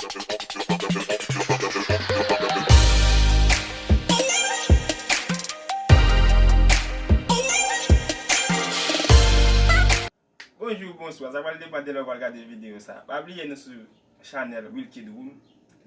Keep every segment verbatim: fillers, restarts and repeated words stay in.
Bonjou, bonswa, sa pral depann de lè w pral gade videyo sa. Pa bliye nou sou chanèl Wilky Drum.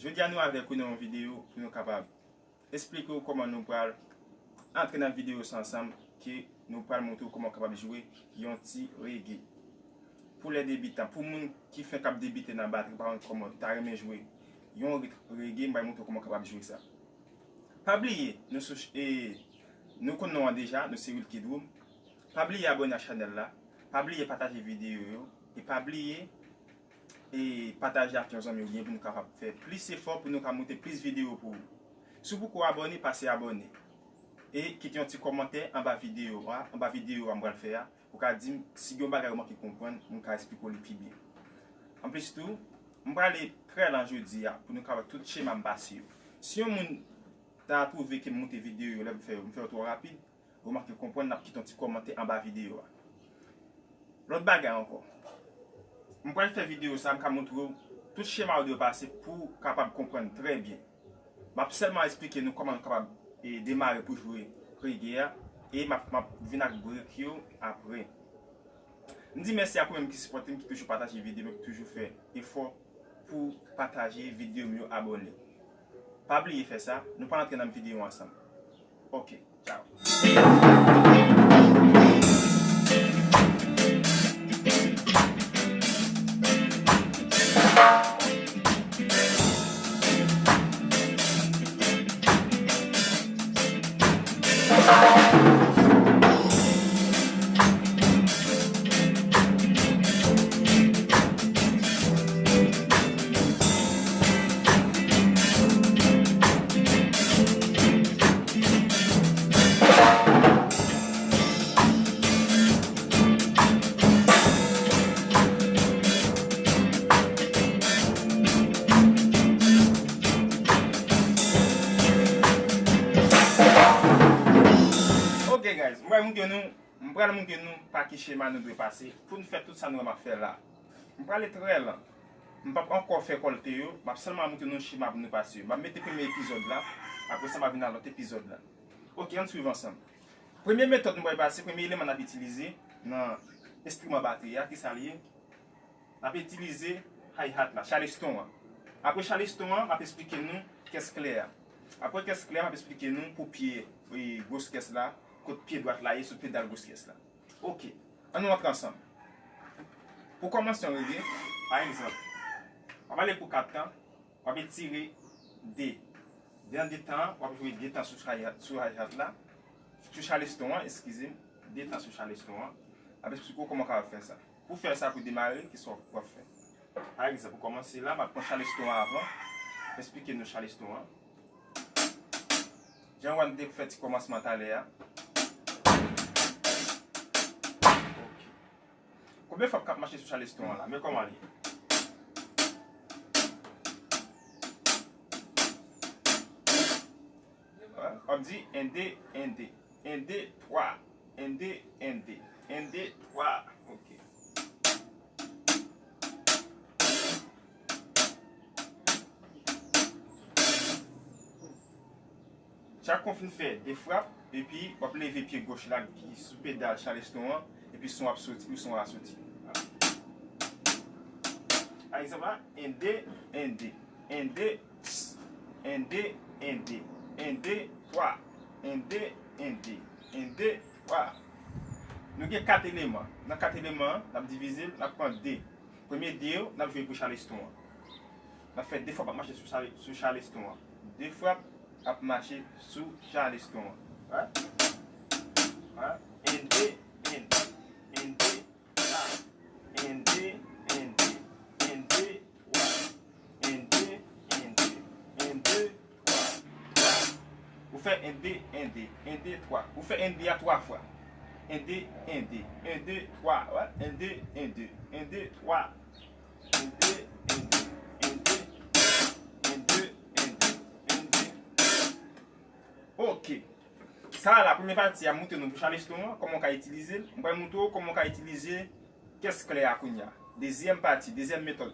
Jodi a nou avèk ou nan yon videyo pou nou kapab esplike w kòman nou pral antre nan videyo sa ansanm, ke nou pral montre w kòman w kapab jwe yon ti reggae. Pou lè debitan, pou moun ki fenk ap debite nan batri, pa konn kòman, ta renmen jwe yon rit reggae, m pral montre w kòman w kapab jwe sa. Pa bliye, nou sou, e, nou konn non an deja, nou se Wilky Drum. Pa bliye abòne ak chanèl la. Pa bliye pataje videyo yo. E pa bliye, e, pataje ak yon zanmi w byen pou nou kapab fè plis efò, pou nou ka monte plis videyo pou ou. Si w poko abòne, pase abòne. E kite yon ti kòmantè anba videyo a, anba videyo a m pral fè a. Ou ka di m si gen yon bagay ou manke konprann, m ka esplike w li pi byen. Anplis tou, m prale trè lan jodi a pou nou ka wè tout chema m pase yo. Si yon moun ta twouve ke m monte videyo yo, lè m fè yo, m fè yo twò rapid, ou manke konprann, n ap kite yon ti kòmantè anba videyo a. Lòt bagay ankò, m pral fè videyo sa, m ka montre w tout chema ou dwe pase pou w kapab konprann trè byen. M ap sèlman esplike nou kòman nou kapab, e, demare pou jwe reggae a, e m ap, m ap vin ak break yo apre. M di mèsi ak ou menm ki sipòte m, ki toujou pataje videyo m, ki toujou fè efò pou pataje videyo m yo, abòne. Pa bliye fè sa, nou pral antre nan videyo ansanm. Ok, tchao. Ok, guys, m pral montre nou, m pral montre nou pa ki chema nou dwe pase pou n fè tout sa nou wè m ap fè la. M prale trè lan. M p ap ankò fè kòlte yo, m ap sèlman montre nou chema pou nou pase yo. M ap mete premye epizòd la, apre sa m ap vin nan lòt epizòd la. Ok, ann swiv ansanm. Premye metòd nou pral pase, premye eleman n ap itilize nan enstriman batri a, ki sa l ye? N ap itilize hi-hat la, chaleston an. Apre chaleston an, m ap esplike nou kès klè a. Apre kès klè a, m ap esplike nou pou pye, e, gwos kès la, kot pye dwat la ye sou pedal gwos kès la. Ok, ann nou antre ansanm. Pou kòmanse yon reggae, pa egzanp, w ap ale pou kat tan, w ap etire de. De an de tan an, w ap jwe de tan sou hi-hat, sou hi-hat la, sou chaleston an, eskize m, de tan sou chaleston an. Apre, m esplike w kòman w kapab fè sa. Pou fè sa, pou demare, kisa w ap fè? Pa egzanp, pou kòmanse la, m ap pran chaleston an avan, m esplike nou chaleston an. Jan w wè m te fè ti kòmansman talè a. Ok. Konbyen fwa m k ap mache sou chaleston an la? Men kòman l ye. W ap di en de, en de, en de, twa, en de, en de, en de, twa. Ok. Chak kon fin fè de frap, epi w ap leve pye goch la ki sou pedal chaleston an, epi son ap soti, pou son a soti. Pa egzanp la, en de, en de, en de, en de, en de, en de, twa, en de, en de, en de, twa. Nou gen kat eleman. Nan kat eleman an, n ap divize l, n ap pran de. Premye de yo, n ap jwe pou chaleston an. N ap fè de fwa p ap mache sou chale-, sou chaleston an. De fwa p ap mache sou chaleston an. Wè? Wè? En de, en de, en de, twa. En de, en de, en de, twa. En de, en de, en de, twa. Ou fè en de, en de, en de, twa. Ou fè en de a twa fwa. En de, en de, en de, twa. Wè? En de, en de, en de, twa. En de, en de, en de, en de, en de, en de. Ok. Sa a la, premye pati a, m montre nou pou chaleston an, kòman w ka itilize l. M pral montre w kòman w ka itilize kès klè a kounye a. Dezyèm pati, dezyèm metòd,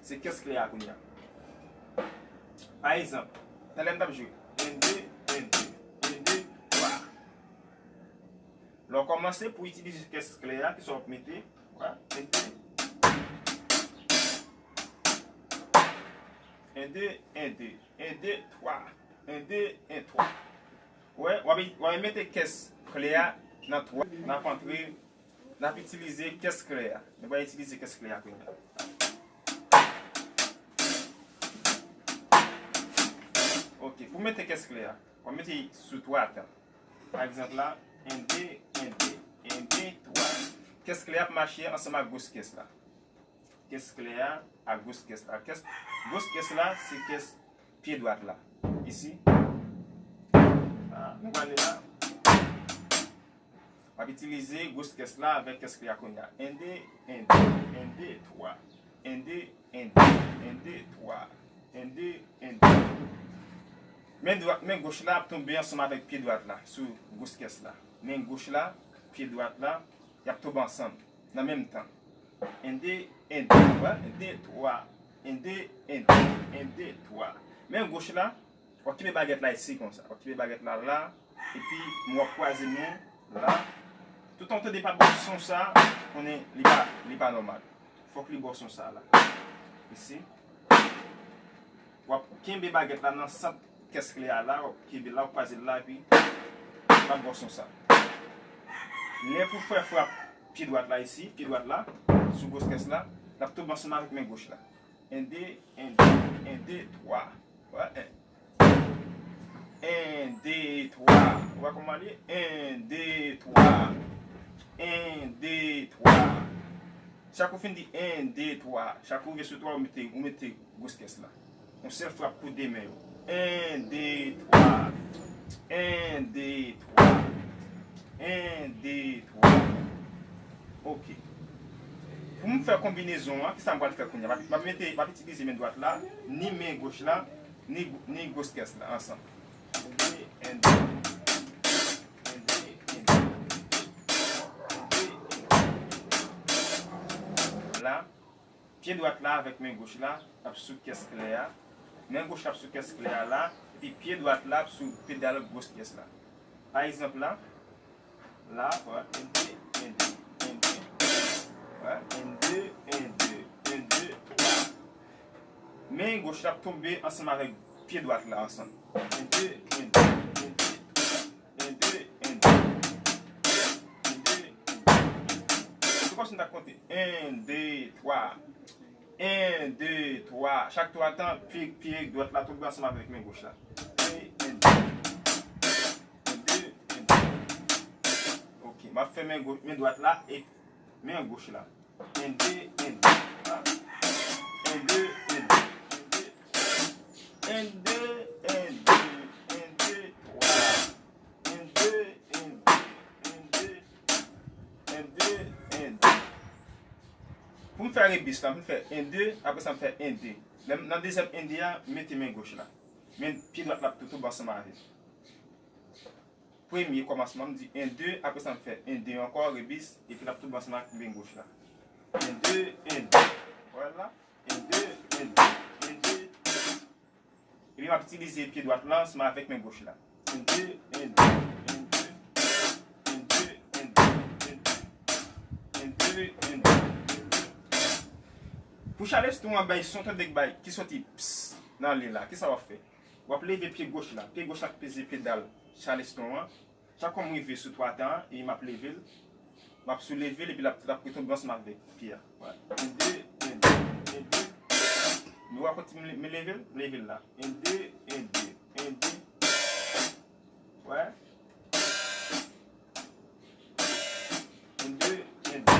se kès klè a kounye a. Pa egzanp, talè m t ap jwe en, de, en, de, en, de, twa. Lè w kòmanse pou itilize kès klè a, kisa w ap mete? Wè, en, de. En, de, en, de, en, de, twa. En, de, en, twa. Wè, w ap, w ap mete kès klè a nan twa, n ap antre, n ap itilize kès klè a. Nou va itilize kès klè a kounye a. Ok, pou mete kès klè a, w ap mete sou twa tan. Pa egzanp la, en, de, en, de, en, de, twa. Kès klè a ap mache ansanm ak gwos kès la. Kès klè a ak gwos kès la. Kès, gwos kès la, se kès pye dwat la. Isi. Ah, nou prale la. W ap itilize gwos kès la avèk kès klè a kounye a. En, de, en, de, en, de, twa. En, de, en, de, en, de, twa. En, de, en, de. Men dwat, men goch la ap tonbe ansanm avèk pye dwat la sou gwos kès la. Men goch la, pye dwat la, y ap tonbe ansanm nan menm tan. En, de, en, de, twa. En, de, en, de, twa. Men goch la, w ap kenbe bagèt la isi konsa. W ap kenbe bagèt la la, epi men w ap kwaze men w la. Toutan w tande pa bon son sa, konnen li pa, li pa nòmal. Fòk li bon son sa la. Isi. W ap kenbe bagèt la nan sant kès klè a la, w ap kenbe la, w ap kwaze l la, epi l ap bon son sa. Lè pou fè frap pye dwat la isi, pye dwat la, sou gwos kès la, l ap tonbe ansanm avèk men goch la. En, de, en, de, en, de, twa. Wè, en. En, de, twa. Ou wè kòman li ye? En, de, twa. En, de, twa. Chak ou fin di en, de, twa. Chak ou rive sou twa, ou mete, ou mete gwos kès la. Yon sèl frap pou de men yo. En, de, twa. En, de, twa. En, de, twa. Ok. Pou m fè konbinezon an, kisa m pral fè kounye a? M ap, m ap mete, m ap itilize men dwat la, ni men goch la, ni, ni gwos kès la ansanm. En, de, en, de, en, de, en, de, en, de. La, pye dwat la avèk men goch la ap sou kès klè a. Men goch la ap sou kès klè a la, epi pye dwat la ap sou pedal gwos kès la. Pa egzanp la, la, wè, en, de, en, de, en, de. Wè, en, de, en, de, en, de, twa. Men goch la ap tonbe ansanm avèk pye dwat la ansanm. En, de, en, de, en, de, twa. En, de, en, de. En, de, en, de. Se kòmsi m ta konte. En, de, twa. En, de, twa. Chak twa tan, pye, pye dwat la tonbe ansanm avèk men goch la. En, en, de. En, de, en, de. Ok, m ap fè men goch, men dwat la e men goch la. En, de, en, de. En, de, en, de. En, de, en, de. En, de, en, de. En, de, twa. En, de, en, de. En, de. En, de, en, de. Pou m fè rebis la, pou m fè en, de, apre sa m fè en, de. Lè m, nan dezyèm en, de a, m mete men goch la. Men pye dwat la ap tou tonbe ansanm avè l. Premye kòmansman, m di en, de, apre sa m fè en, de ankò, rebis, epi l ap tonbe ansanm ak men goch la. En, de, en, de. Wè la? En, de, en, de, en, de. Epi m ap itilize pye dwat la ansanm avèk men goch la. En, de, en, de, en, de. En, de, en, de, en, de. En, de, en, de, en, de. Pou chaleston an bay son tande k bay ki soti ps nan li la, kisa w ap fè? W ap leve pye goch la. Pye goch la k peze pedal chaleston an. Chak fwa m rive sou twa tan an, e m ap leve l. M ap souleve l, epi l ap, l ap retonbe ansanm avèk pye a. Wè. En, de, en, de, en, de. Nou wè kote m le-, m leve l? M leve l la. En, de, en, de, en, de. Wè. En, de, en, de, en, de.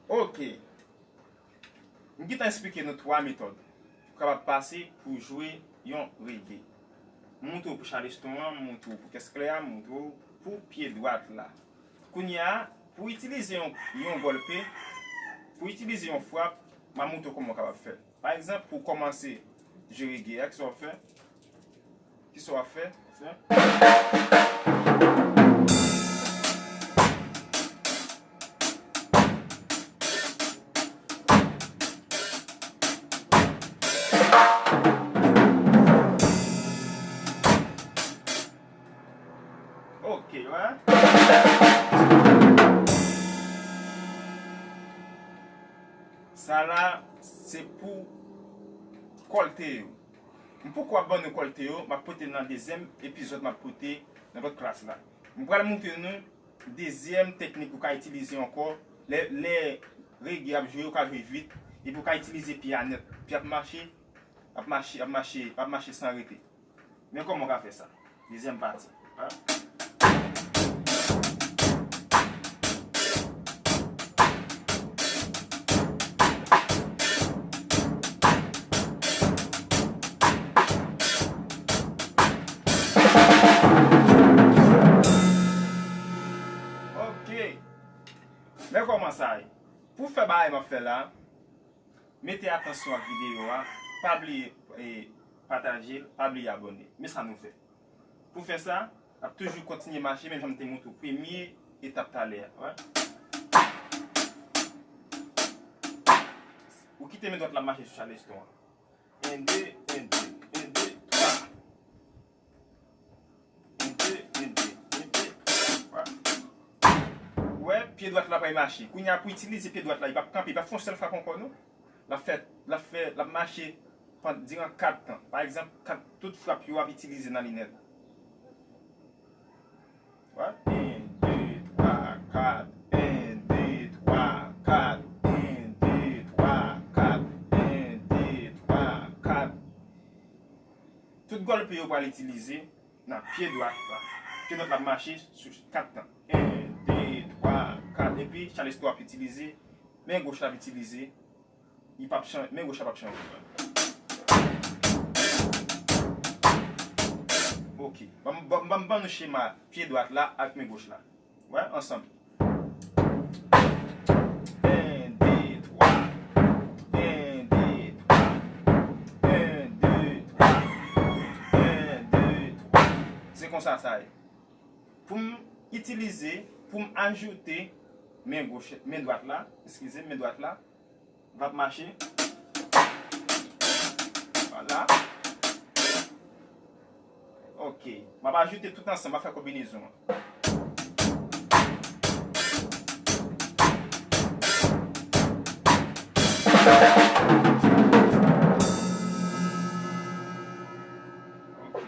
Ok. M gentan eksplike nou twa metòd ou kapab pase pou jwe yon rege. M montre w pou chaleston an, m montre w pou kès klè a, m montre w pou pye dwat la. Kounye a, pou itilize yon, yon gòlpe, pou itilize yon frap, m a montre w kòman w kapab fè. Pa egzanp, pou w kòmanse jwe rege a, kisa w ap fè? Kisa w ap fè? Fè. Ok, wè. Sa la, se pou kòlte yo. M poko ap ban nou kòlte yo, m ap pote nan dezyèm epizòd m ap pote nan lòt klas la. M pral montre nou dezyèm teknik ou ka itilize ankò. Lè, lè rege ap jwe, ou ka jwe vit, epi ou ka itilize pye a nèt. Pye ap mache, ap mache, ap mache, ap mache san rete. Men kòman w ka fè sa? Dezyèm pati. Ok. Men kòman sa ye? Pou fè bagay m ap fè la, mete atansyon ak videyo a, pa bliye, e, pataje l, pa bliye abòne. Men sa nou fè. Pou fè sa, n ap toujou kontinye mache, menm jan m te montre w premye etap talè a. Wè. Ou kite men dwat la mache sou chaleston an. En, de, en, de, en, de, twa. En, de, en, de, en, de, twa. Ou wè, pye dwat la pral mache. Kounye a, pou itilize pye dwat la, li p ap kanpe, li p ap fè yon sèl frap ankò, non. L ap fè, l ap fè, l ap mache pandan, diran kat tan. Pa egzanp, kat, tout frap yo ap itilize nan linèt. Wè. En, de, twa, kat. En, de, twa, kat. En, de, twa, kat. En, de, twa, kat. Tout gòlpe yo pral itilize nan pye dwat la. Pye dwat la ap mache sou kat tan. En, de, twa, kat. Epi chaleston ap itilize, men goch la ap itilize. Li p ap chan-, men goch la p ap chanje. Ok. Ban m, ban m, ban m ban nou chema pye dwat la ak men goch la. Wè, ansanm. En, de, twa. En, de, twa. En, de, twa. En, de, twa. Se konsa sa ye. Pou m itilize, pou m ajoute men goch, men dwat la, eskize, men dwat la, m ap mache. Vwala. Ok. M ap ajoute tout ansanm, m ap fè konbinezon an. Ok.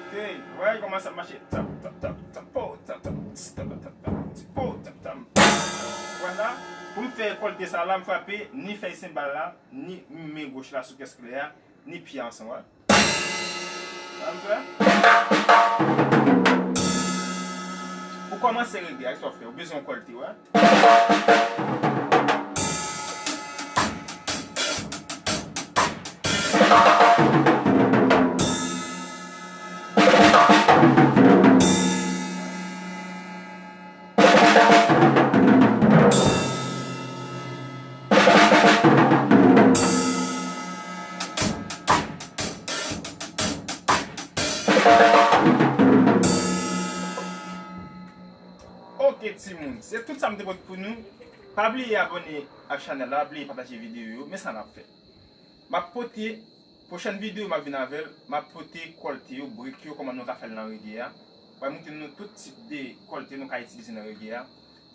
Ok, wè, kòman sa mache? Tap, tap, tap, tap, po, tap, tap, tap, tap, tap, tap, tip, po, tap, tap. Wè la, pou m fè kòlte sa la, m frape ni fèy senbal la, ni men goch la sou kès klè a, ni pye a ansanm, wè. Sa m fè? Pou kòmanse rege a, sa w fè? Ou bezwen yon kòlte, wè. Ok, timoun, se tout sa m te pote pou nou. Pa bliye abòne ak chanèl la, pa bliye pataje videyo yo, men sa n ap fè. M ap pote, pwochèn videyo m ap vin avè l, m ap pote kòlte yo, brek yo, kòman nou ka fè l nan rege a. M ap montre nou tout tip de kòlte nou ka itilize nan rege a.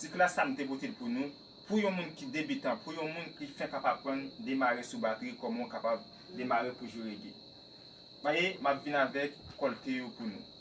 Ti klas sa m te pote l pou nou, pou yon moun ki debitan, pou yon moun ki fenk ap aprann demare sou batri, kòman w kapab demare pou jwe rege. Paske m ap vin avèk kòlte yo pou nou.